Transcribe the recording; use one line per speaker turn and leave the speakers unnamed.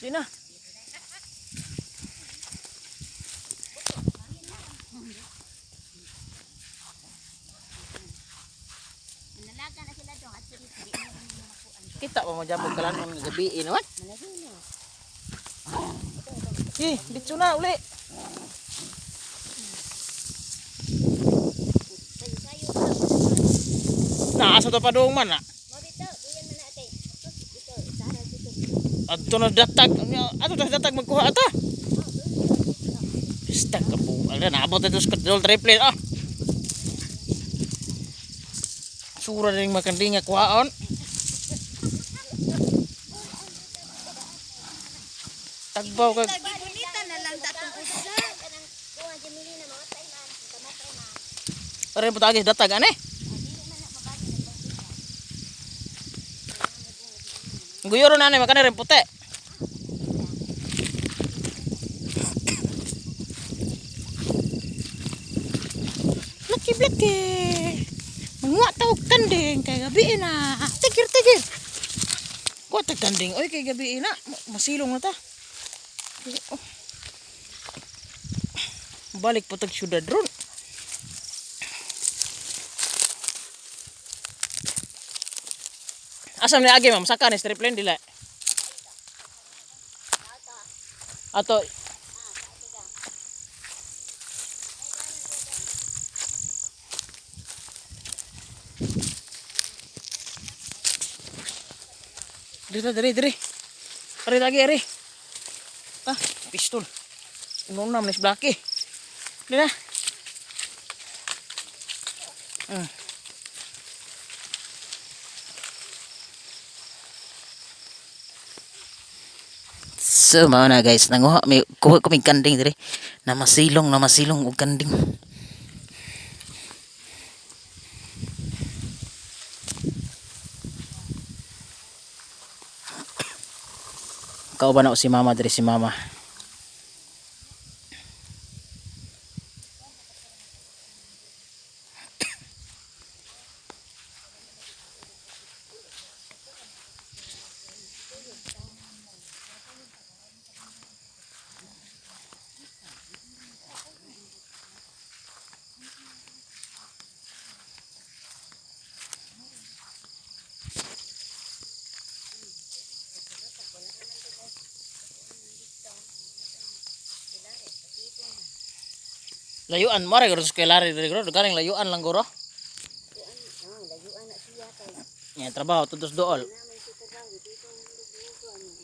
Di na.
Nalaga na sila dong at sila di na rin makuan.
Kita pa mo dyan mo kalanon nga gabi eh, naman.
Malagi na.
Eh, ditso na uli.
Sayo-sayo ka.
Na asa to pa doong man na.
Mo dito, buyan man na kay. Ito, sara dito.
Adto na datag. Ato na datag magkuha ata. Basta ka buang na naabot na sa dol triple ah. Sura rin makanding nga kuhaon. Tagbaw kag
Bonita na lang datong usa. Kanang kuha Gemini na mga tay man, kamatay man.
Rin po tagis datag ane. Guyoro na ane makana rin puti. Lucky lucky. Manguha ta og kanding kay gabi na. Tigir tigir. Kuha ta kanding oy kay gabi na. Masilong na ta. Oh. Balik po tag syudad ron. Asam ni agi ma'am saka ni strip lane dila. Ato. Diri ta, diri diri. Ari lagi ari. Ah, pistol. Uno na manis blaki. Dili na. So mao na guys, nanguha mi kuha ko mig kanding dire. Na masilong og kanding. Kauban na ko si mama dire si mama. Layuan mo ra guro sa lari dire guro, galing layuan lang guro.
Layuan na siya kay.
Ya trabaho tudos dool.
Naman si trabaho dito ang dugo ano.